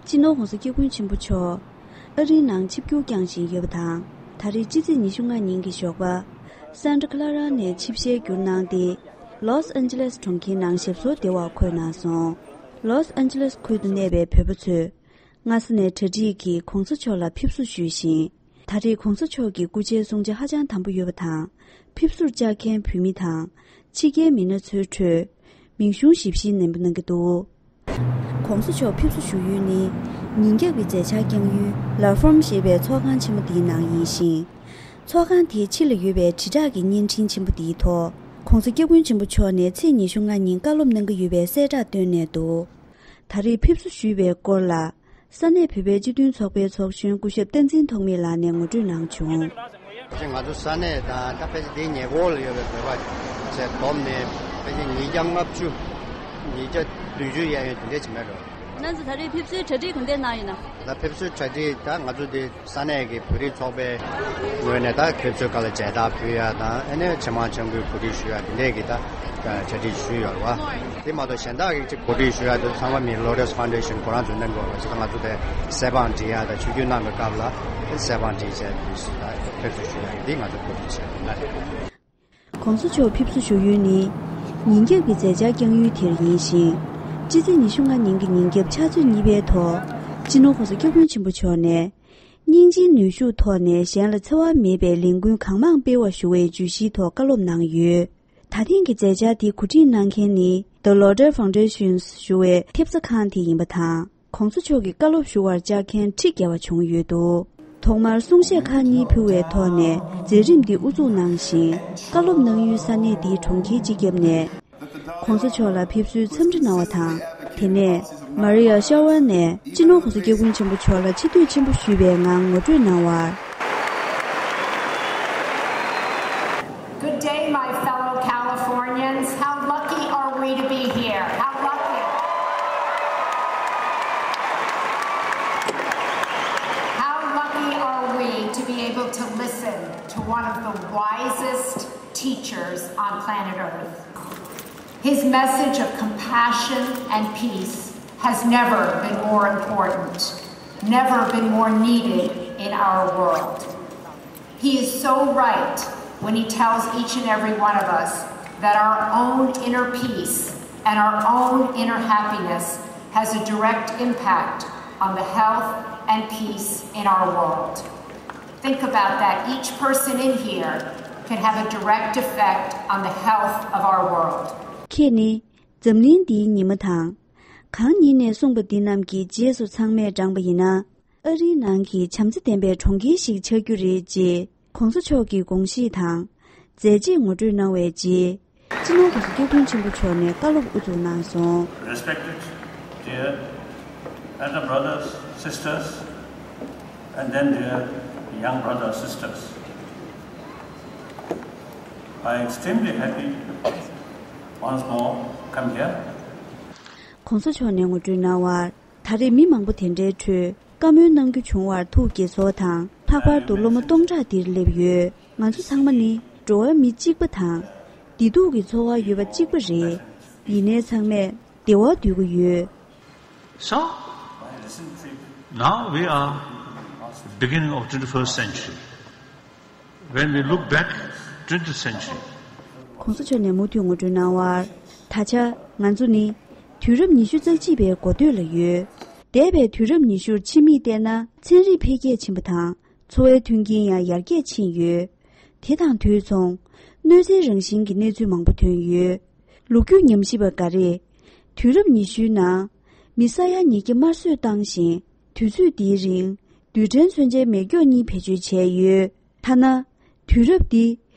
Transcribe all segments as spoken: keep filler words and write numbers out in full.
སྤྱི་ནོར་༸གོང་ས་༸སྐྱབས་མགོན་ཆེན་པོ་མཆོག་ཨ་རིའི་ནང་ཆིབས་བསྒྱུར་བསྐྱངས་བཞིན་ཡོད་པ་དང་། ད་རེས་ཕྱི་ཚེས་ཉི་ཤུ་ལྔ་ཉིན་གྱི་ཞོགས་པ། སན་ཊ་ཁ་ལ་ར་ནས་ཆིབས་ཞལ་བསྒྱུར་གནང་སྟེ། ལོས་ཨན་ཇི་ལེས་གྲོང་ཁྱེར་ནང་ཞབས་སོར་བདེ་བར་འཁོད་གནང་སོང་། ལོས་ཨན་ཇི་ལེས་ཁུལ་དུ་གནས་པའི་བོད་པ་ཚོས་སྔ་ས་ནས་གྲ་སྒྲིག་གིས་༸གོང་ས་མཆོག་ལ་ཕེབས་བསུ་ཞུས་ཤིང་། ད་རེས་༸གོང་ས་མཆོག་གི་སྐུ་ཕྱྭའི་གསུང་ཆོས་ཧ་ཅང་དམ་པོ་ཡོད་པ་དང་། ཕེབས་བསུར་བཅར་མཁན་བོད་མི་དང་། ཕྱི་རྒྱལ་མི་སྣ་ཚོའི་ཁྲོད་མིང་གཞུང་ཞིབ་བཤེར་ནན་པོ་གནང་གི་འདུག། ༸གོང་ས་མཆོག་ཕེབས་བསུ་ཞུ་ཡུལ་ནི། ཉིན་རྒྱབ་ཀྱི་མཛད་འཆར་བསྐྱངས་ཡུལ་ལ་ཧྥོམ་ཞེས་པའི་ཚོགས་ཁང་ཆེན་མོ་འདིའི་ནང་ཡིན་ཞིང་། ཚོགས་ཁང་དེའི་ཕྱི་ལ་ཡོད་པའི་དྲིལ་བསྒྲགས་ཀྱི་བརྙན་འཕྲིན་ཆེན་པོ་འདིའི་ཐོག ༸གོང་ས་༸སྐྱབས་མགོན་ཆེན་པོ་མཆོག་ནས་ཚེས་ཉི་ཤུ་ལྔ་ཉིན་བཀའ་སློབ་གནང་གི་ཡོད་པའི་གསལ་བསྒྲགས་བཏོན་གནང་འདུག། ད་རེས་ཕེབས་བསུ་ཞུས་པའི་སྐོར་ལ། ས་གནས་བོད་པའི་སྤྱི་མཐུན་ཚོགས་པའི་ཚོགས་གཞོན་སྐུ་ཞབས་བསྟན་འཛིན་ཐོགས་མེད་ལགས་ནས་ངོ་སྤྲོད་གནང་བྱུང་། ཕལ་ཆེར་ང་ཚོ་ས་གནས་དང་ད་ཕལ་ཆེར་དེའི་ཉེ་འཁོར་ལ་ཡོད་པའི་བོད་པ་ཚོས་བསྡོམས་ནས་ཕལ་ཆེར་ཉིས་བརྒྱ་ལྔ་བཅུ། ཉིས་བརྒྱ་བདུན་ཅུ་གཡས་གཡོན་དེ་འདྲས་ཅིག་མེད་འགྲོ། ང་ཚོ་ད་རེས་ཕེབས་བསུའི་གྲ་སྒྲིག་གང་འདྲས་གནང་ཡོད་ན། ད་ཕེབས་བསུའི་གྲ་སྒྲིག་ད་ང་ཚོ་འདི་ས་གནས་ཀྱི་བོད་རིགས་ཚོགས་པའི་ངོས་ནས་ད་ཕེབས་བསུའི་སྐབས་ལ་མཇལ་དར་ཕུལ་ཡ་དང་ཨ་ནི་ཆེད་མངགས་ཆབ་མགོན་གོ་སྒྲིག་ཞུ་ཡ་དེ་འདྲས་ཀྱི་ད་གྲ་སྒྲིག་ཞུས་ཡོད་རེད་བ། དེ་མ་གཏོགས་གཞན་དག་གི་ཅིག་གོ་སྒྲིག་ཞུ་ཡ་དེ་ཚང་མ་མི་ལོ་རེས་ཕའུན་ཌེ་ཤན་ཁོ་རང་ཚོས་གནང་དགོས་རེད་བ། ཅིག་ད་ང་ཚོ་དེ་གསེར་དབང་སྒྲིག་ཡ་དང་ཆིབས་བསྒྱུར་གནང་བའི་སྐབས་ལ་གསེར་དབང་སྒྲིག་བྱས་ཕེབས་བསུ་ཞུ་ཡ་འདི་ང་ཚོ་གོ་སྒྲིག་བྱས་ཡོད་ན་རེད། ༸གོང་ས་མཆོག་ཕེབས་བསུ་ཞུ་ཡུལ་ནི། ཉིན་རྒྱབ་ཀྱི་མཛད་འཆར་བསྐྱངས་ཡུལ་དེར་ཡིན་ཞིང་། སྤྱི་ཚེས་ཉི་ཤུ་ལྔ་ཉིན་གྱི་ཉིན་རྒྱབ་ཕྱག་ཚོད་གཉིས་པའི་ཐོག་སྤྱི་ནོར་༸གོང་ས་༸སྐྱབས་མགོན་ཆེན་པོ་མཆོག་ནས། སྙིང་རྗེའི་ནུས་ཤུགས་ཐོག་ནས་གཞན་ལ་འཚེ་བ་མེད་པའི་ལས་འགུལ་གང་མང་སྤེལ་བར་ཞུ་བའི་བརྗོད་གཞིའི་ཐོག་བཀའ་སློབ་གནང་ཡོད། ད་ཐེངས་ཀྱི་མཛད་འཆར་དེ་གོ་སྒྲིག་གནང་མཁན་ནི། The Lauder Foundations ཞུ་བའི་ཐེབས་རྩ་ཁང་དེ་ཡིན་པ་དང་། ༸གོང་ས་མཆོག་གི་བཀའ་སློབ་ཞུ་བར་བཅར་མཁན་ཁྲི་བརྒལ་བ་བྱུང་ཡོད་འདུག། ཐོག་མར་གསུང་བཤད་ཁག་གཉིས་ཕུལ་བའི་ཐོག་ནས་མཛད་རིམ་འདི་དབུ་འཛུགས་གནང་ཞིང་། བཀའ་སློབ་གནང་ཡུལ་ས་གནས་འདིའི་གྲོང་ཁྱེར་སྤྱི་ཁྱབ་ནས་༸གོང་ས་མཆོག་ལ་ཕེབས་བསུའི་འཚམས་འདྲི་གནང་བ་དང་། དེ་ནས་མ་རི་ཡ་ཤ་ཝར་ནས་སྤྱི་ནོར་༸གོང་ས་༸སྐྱབས་མགོན་ཆེན་པོ་མཆོག་ལ་ཆེ་བསྟོད་ཆེན་པོ་ཞུས་པའི་ངང་ངོ་སྤྲོད་གནང་བར། Good day, my fellow Californians. How lucky are we to be here? How lucky? How lucky are we to be able to listen to one of the wisest teachers on planet Earth? His message of compassion and peace has never been more important, never been more needed in our world. He is so right when he tells each and every one of us that our own inner peace and our own inner happiness has a direct impact on the health and peace in our world. Think about that. Each person in here can have a direct effect on the health of our world. ཁྱེད་ནི་འཛམ་གླིང་འདིའི་ཉི་མ་དང་། གང་ཉིད་ནས་གསུངས་པ་འདི་རྣམས་ཀྱི་རྗེས་སུ་ཚང་མས་འབྲངས་པ་ཡིན་ན། ཨ་རིའི་ནང་གི་བྱམས་བརྩེ་ལྡན་པའི་གྲོང་ཁྱེར་ཞིག་ཆགས་རྒྱུ་རེད་ཅེས་༸གོང་ས་མཆོག་གི་དགོངས་གཞི་དང་མཛད་རྗེས་ངོ་སྤྲོད་གནང་བའི་རྗེས། སྤྱི་ནོར་༸གོང་ས་༸སྐྱབས་མགོན་ཆེན་པོ་མཆོག་ནས་བཀའ་སློབ་དབུ་འཛུགས་གནང་སོང་། Respected dear elder brothers, sisters, and then dear young brothers, sisters. I am extremely happy once more come here. ༸གོང་ས་མཆོག་ནས་ངོ་སྤྲོད་གནང་བར། ད་རེས་མི་མང་པོ་དེ་འདྲའི་ཁྲོད་བཀའ་མོལ་གནང་རྒྱུ་བྱུང་བར་ཐུགས་དགྱེས་ཚོར་དང་། ལྷག་པར་དུ་སློབ་མ་སྟོང་ཕྲག་འདིར་སླེབས་ཡོད། ང་ཚོ་ཚང་མ་ནི་འགྲོ་བ་མི་གཅིག་པ་དང་། བདེ་སྡུག་གི་ཚོར་བ་ཡོད་པ་གཅིག་པ་རེད། ཡིན་ནའི་ཚང་མས་བདེ་བ་འདོད་ཀྱི་ཡོད། So, now we are beginning of twenty-first century. When we look back, twentieth century. ༸གོང་ས་མཆོག་ནས་མུ་མཐུད་ངོ་སྤྲོད་གནང་བར། ད་ཆ་ང་ཚོ་ནི་དུས་རབས་ཉི་ཤུ་རྩ་གཅིག་པའི་འགོ་སྟོད་ལ་ཡོད། འདས་པའི་དུས་རབས་ཉི་ཤུར་ཕྱི་མིག་བལྟས་ན། ཚན་རིག་འཕེལ་རྒྱས་ཕྱིན་པ་དང་། འཚོ་བའི་མཐུན་རྐྱེན་ཡང་ཡར་རྒྱས་ཕྱིན་ཡོད། དེ་དང་དུས་མཚུངས། གནོད་འཚེའི་རང་བཞིན་གྱི་གནས་ཚུལ་མང་པོ་ཐོན་ཡོད། ལོ་རྒྱུས་ཉམས་ཞིབ་པ་འགའ་རེས། དུས་རབས་ཉི་ཤུའི་ནང་། མི་ས་ཡ་ཉིས་བརྒྱ་དམར་གསོད་བཏང་ཞིང་། དུས་ཚོད་འདིའི་རིང་། རྡུལ་ཕྲན་མཚོན་ཆའི་མེ་སྒྱོགས་གཉིས་བེད་སྤྱོད་བྱས་ཡོད། ཐ་ན། དུས་རབས་འདི་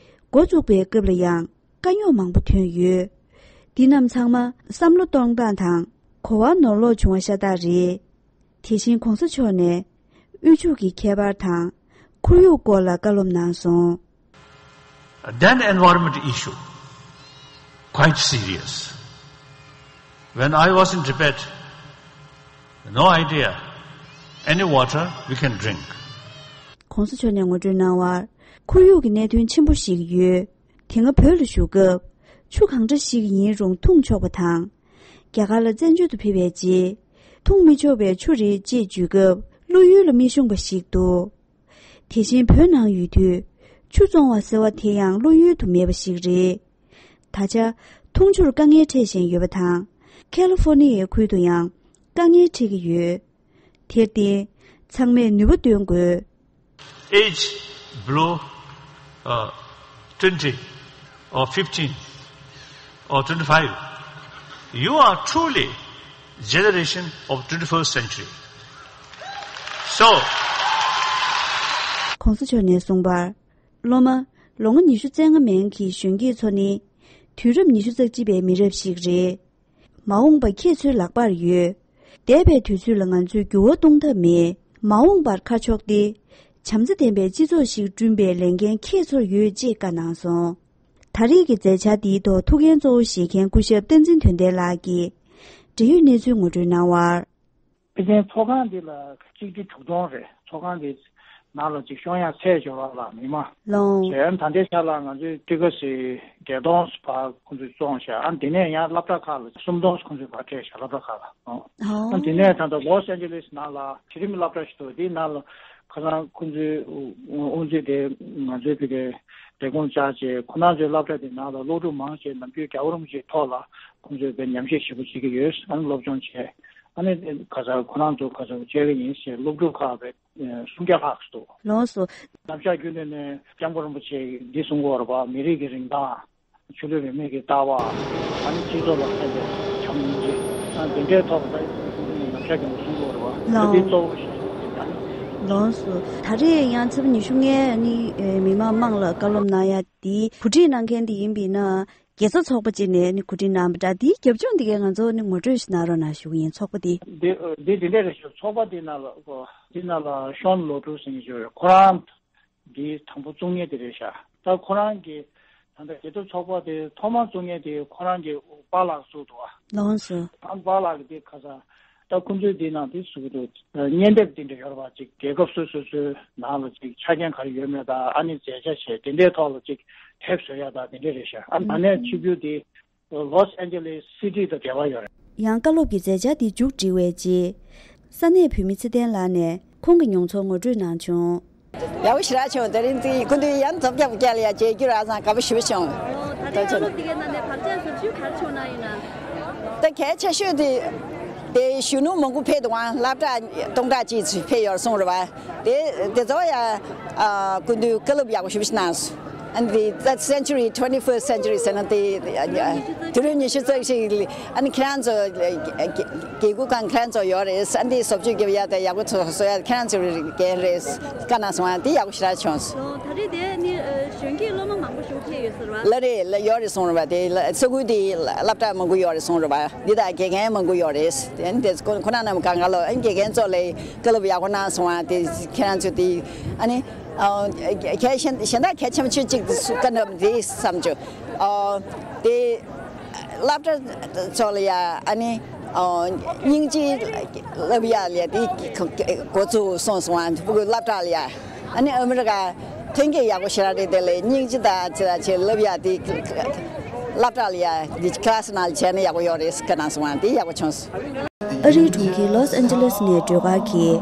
འགོ་བཙུགས་པའི་སྐབས་ལ་ཡང་དཀའ་རྙོག་མང་པོ་ཐོན་ཡོད། འདི་རྣམས་ཚང་མ་བསམ་བློ་གཏོང་སྟངས་དང་གོ་བ་ནོར་ལོག་བྱུང་བ་ཤ་སྟག་རེད། དེ་བཞིན་གོང་ས་མཆོག་ནས་དབུལ་ཕྱུག་གི་ཁྱད་པར་དང་ཁོར་ཡུག་སྐོར་ལ་བཀའ་སློབ་གནང་སོང་། Then environment issue, quite serious. When I was in Tibet, no idea any water we can drink. གོང་ས་མཆོག་ནས་ངོ་སྤྲོད་གནང་བར། ཁོར་ཡུག་གི་གནད་དོན་ཆེན་པོ་ཞིག་ཡོད། དེ་སྔ་བོད་ལ་བཞུགས་སྐབས། ཆུ་གང་འདྲ་ཞིག་ཡིན་རུང་འཐུང་ཆོག་པ་དང་། རྒྱ་གར་ལ་བཙན་བྱོལ་དུ་ཕེབས་པའི་རྗེས། འཐུང་མི་ཆོག་པའི་ཆུ་རེད་ཅེས་བརྗོད་སྐབས་བློ་ཡུལ་ལ་མི་ཤོང་པ་ཞིག་འདུག་དེ་བཞིན་བོད་ནང་ཡོད་དུས་ཆུ་བཙོང་བ་ཟེར་བ་དེ་ཡང་བློ་ཡུལ་དུ་མེད་པ་ཞིག་རེད། ད་ཆ་འཐུང་ཆུར་དཀའ་ངལ་འཕྲད་བཞིན་ཡོད་པ་དང་། ཁ་ལི་ཧྥོ་ནི་ཡའི་ཁུལ་དུ་ཡང་དཀའ་ངལ་འཕྲད་ཀྱི་ཡོད། དེར་བརྟེན། ཚང་མས་ནུས་པ་བཏོན་དགོས། Age below uh, twenty or fifteen or twenty-five, you are truly generation of twenty-first century. So, གོང་ས་མཆོག་ནས་གསུངས་པར། སློབ་མ་ལོ་ངོ་ཉི་ཤུ་རྩ་ལྔ་མན་གྱི་གཞོན་སྐྱེས་ཚོ་ནི་དུས་རབས་ཉི་ཤུ་རྩ་གཅིག་པའི་མི་རབས་ཤིག་རེད། མ་འོངས་པ་ཁྱེད་ཚོའི་ལག་པར་ཡོད། འདས་པའི་དུས་ཚོད་ལ་ང་ཚོས་འགྱུར་བ་གཏོང་ཐབས་མེད། མ་འོངས་པར་ཁ་ཕྱོགས་ཏེ། བྱམས་བརྩེ་ལྡན་པའི་སྤྱི་ཚོགས་ཤིག་བསྐྲུན་པའི་ལས་འགན་ཁྱེད་ཚོར་ཡོད་ཅེས་བཀའ་གནང་སོང་། ད་རེས་ཀྱི་མཛད་འཆར་འདིའི་ཐོག་ཐུགས་འགན་གཙོ་བོ་བཞེས་མཁན་སྐུ་ཞབས་བསྟན་འཛིན་དོན་ལྡན་ལགས་ཀྱིས་འབྲེལ་ཡོད་གནས་ཚུལ་ངོ་སྤྲོད་གནང་བར། ཕལ་ཆེར་ཚོགས་ཁང་འདི་ལ་གཅིག་ཁྲི་དྲུག་སྟོང་རེད། ཚོགས་ཁང་འདི་ནང་ལ་ཅིག་ཤོང་ཡ་ཚད་འབྱོར་བ་ལ་མི་མང་ལོང་། བྱས་ད་ལྟའི་ཆ་ལ་ང་ཚོའི་ཊི་ཀེ་སི་བརྒྱད་སྟོང་ཕར་ཁོང་ཚོས་བཙོང་བཞག་ཨ་འདི་ནས་ཡང་སློབ་གྲྭ་ཁག་ལ་སུམ་སྟོང་ཁོང་ཚོས་ཕར་སྤྲད་བཞག་སློབ་གྲྭ་ཁག་ལ། ཨ་འདི་ནས་ད་ལྟ་ལོས་ཨན་ཇེ་ལིས་ནང་ལ་གཞི་རིམ་སློབ་གྲྭ་ཞིག་འདུག་འདི་ནང་ལ་ཁ་སང་ཁོང་ཚོའི་དབུ་འཛིན་དེ་ང་ཚོའི་ཕ་གིའི་ལས་ཁུངས་བཅར་བྱས་ཁོང་རྣམ་ཚོའི་སློབ་གྲྭ་དེ་ནང་ལ་སློབ་ཕྲུག་མང་ཆེ་ནམ་རྒྱུན་རྒྱལ་བ་རིན་པོ་ཆེའི་ཐོག་ལ་ཁོང་ཚོས་དཔེ་ཉམས་ཞིབ་ཞིབ་པོ་བྱེད་ཀྱི་ཡོད། ཨ་ནི་སློབ་སྦྱོང་བྱས། ཨ་ནི་ཁ་སང་ཁོ་རང་ཚོ་ཁ་སང་བཅར་གྱི་ཡིན་ཞེས་སློབ་ཕྲུག་ཁག་བས་སུམ་བརྒྱ་ལྷག་འདུག་ལོངས་སུ། ནམ་ཞག་རྒྱུན་དུ་ནས་སྐྱབས་མགོན་རིན་པོ་ཆེས་འདི་གསུང་གི་ཡོད་རེད་པ། མི་རིགས་ཀྱི་རིན་ཐང་། ཆོས་ལུགས་རིས་མེད་ཀྱི་ལྟ་བ། ཨ་ནི་སྤྱི་ཚོགས་ལ་ཕན་པའི་བྱམས་སྙིང་རྗེ། ཨ་འདི་འདྲའི་ཐོག་ལ་ནམ་ཞག་རྒྱུན་དུ་གསུང་གི་ཡོད་རེད་པ། ཨ་འདི་གཙོ་བོ་ཞིག་ལོངས་སུ། ད་རེས་ཡང་ཚེས་པ་ཉི་ཤུ་ལྔ་ནི་མི་མང་དམངས་ལ་བཀའ་སློབ་གནང་ཡ་འདི་གོ་སྒྲིག་གནང་མཁན་འདི་ཡིན་པས་ན། དགེ་རྩ་ཚོགས་པ་ཅིག་ནས་ནི་གོ་སྒྲིག་གནང་བ་འདྲ། འདིའི་རྒྱབ་ལྗོངས་འདི་གའི་ང་ཚོ་ནི་ངོ་སྤྲོད་ཞིག་གནང་རོགས་གནང་ཞུ་གི་ཡིན། ཚོགས་པ་འདི། འདི་འདི་འདི་འདྲ་རེད་ཤག་ཚོགས་པ་འདི་ནང་ལ་འདི་ནང་ལ་ཤོན་ལོ་ཀྲུའུ་ཟེར་མཁན་ཅིག་ཡོད་རེད། ཁོ་རང་འདི་དང་པོ་བཙུགས་མཁན་དེ་རེད་ཤག་ད་ཁོ་རང་གི་ད་ལྟ་དགེ་ཐོབ་ཚོགས་པ་དེ་ཐོག་མར་བཙུགས་མཁན་དེ་ཁོ་རང་གི་པཱ་ལགས་བཙུགས་འདུག་ཨ། ལོངས་སུ། ཨ་པཱ་ལགས་ཀྱི་དེ་ཁ་སང་ད་ཁོང་ཚོའི་དེ་ནང་དེ་བཟོ་གི་འདུག་བརྙན་དེབ་དེ་འདྲ་ཡོད་རེད་པ། ཅིག་རྒྱལ་ཁབ་སོ་སོ་སོའི་ནང་ལ་ཅིག་ཆ་རྐྱེན་ག་རེ་ཡོད་མེད་དང་ཨ་ནི་མཛད་འཆར་བྱས་དེ་འདྲའི་ཐོག་ལ་ཅིག་དེབ་བཟོ་ཡ་དང་དེ་འདྲ་རེད་ཤག་ཨ་ནི་ཆིབས་བསྒྱུར་དེ་ལོས་ཨན་ཇེ་ལིས་སི་ཊི་དང་འབྲེལ་བ་ཡོད་རེད། ཡང་བཀའ་སློབ་ཀྱི་མཛད་འཆར་དེ་མཇུག་སྒྲིལ་བའི་རྗེས། ས་གནས་བོད་མི་ཚེ་བརྟན་ལགས་ནས་ཁོང་གི་མྱོང་ཚོར་ངོ་སྤྲོད་གནང་བྱུང་། ཡག་པོ་ཞེ་དྲག་བྱུང་། དེ་རིང་དེ་སྐུ་མདུན་ཡང་ཐོབ་རྒྱག་རྒྱག་ལ་ཡ་མཇལ་རྒྱུ་རག་ཙང་དགའ་པོ་ཞེ་པོ་བྱུང་། ད་ཆ་ད་གལ་ཆེ་ཤོས་དེ་དེ་གཞོན་ནུ་མང་པོ་ཕེབས་འདུག་ཨང་། སློབ་གྲྭ་སྟོང་ཕྲག་གཅིག་ཙམ་ཕེབས་ཡོད་གསུངས་རེད་པ། དེ་དེ་ཚོ་ཡ་སྐུ་མདུན་བཀའ་སློབ་ཡག་པོ་ཞེ་པོ་ཞིག་གནང་སོང་། ཨ་ནི་དེ་ད་སེན་ཅུ་རི་ཊུ་ཝེན་ཊི་ཕར་སི་ཊི་སེན་ཅུ་རི་ཟེར་ན་དེ་དུས་རབས་ཉི་ཤུ་རྩ་གཅིག་ལ་ཨ་ནི་ཁྱེད་རང་ཚོ་དགེ་སྐོས་ཁང་ཁྱེད་རང་ཚོ་ཡོད་རེད། ཨ་ནི་བཟོ་བཅོས་རྒྱབ་ཡ་དང་ཡག་པོ་བཟོ་བཟོ་ཡ་ཁྱེད་རང་ཚོའི་འགན་རེད། བཀའ་གནང་སོང་། ཨ་དེ་ཡག་པོ་ཞེ་དྲག་བྱུང་སོང་། ད་རེས་དེ་ནི་གཞོན་སྐྱེས་སློབ་མ་མང་པོ་ཞིག་ཕེབས་ཡོད་ཟེར་བ། ལ་རེད་ལ་ཡོད་རེད་གསུངས་རེད་པ། དེ་ས་ཁུལ་དེ་སློབ་གྲྭ་མང་པོ་ཡོད་རེད་གསུངས་རེད་པ། འདི་དག་དགེ་རྒན་མང་པོ་ཡོད་རེད། ཨ་ནི་དེ་ཁོ་ཁོ་རང་རྣམས་གང་ག་ལོ་ཨ་ནི་དགེ་རྒན་ཚོ་ལ་བཀའ་སློབ་ཡག་པོ་གནང་སོང་། ཨ་དེ་ཁྱེད་རང་ཚོ་དེ་ཨ་ནི། ཨ་གལ་གཞན་གཞན་དག་གལ་ཆེན་པོ་ཆེ་གཅིག་ཏུ་བཀའ་གནང་བ་རེད་བསམ་བྱུང་། ཨ་དེ་སློབ་གྲྭ་ཚོ་ལ་ཡ་ཨ་ནི་ཨ་སྙིང་རྗེ་བསླབ་ཡ་ལ་ཡ་དེ་འགོ་ཚུགས་སོང་སོང་། ཨ་ཕྲུ་གུ་སློབ་གྲྭ་ལ་ཡ་ཨ་ནི་ཨ་མི་རི་ཀ་ཐོན་སྐྱེད་ཡག་པོ་ཞེ་དྲག་རེད། དེ་ལ་སྙིང་རྗེ་དང་ཆེ་དང་ཆེ་བསླབ་ཡ་དེ་སློབ་གྲྭ་ལ་ཡ་དེ་ཀི་ལ་སི་ནང་ལ་བྱས་ན་ཡག་པོ་ཡོད་རེད་བཀའ་གནང་སོང་། ཨ་དེ་ཡག་པོ་བྱུང་སོང་། ཨ་རིའི་གྲོང་ཁྱེར་ལོས་ཨན་ཇེ་ལེས་ནས་སྒྲོལ་དཀར་གྱིས།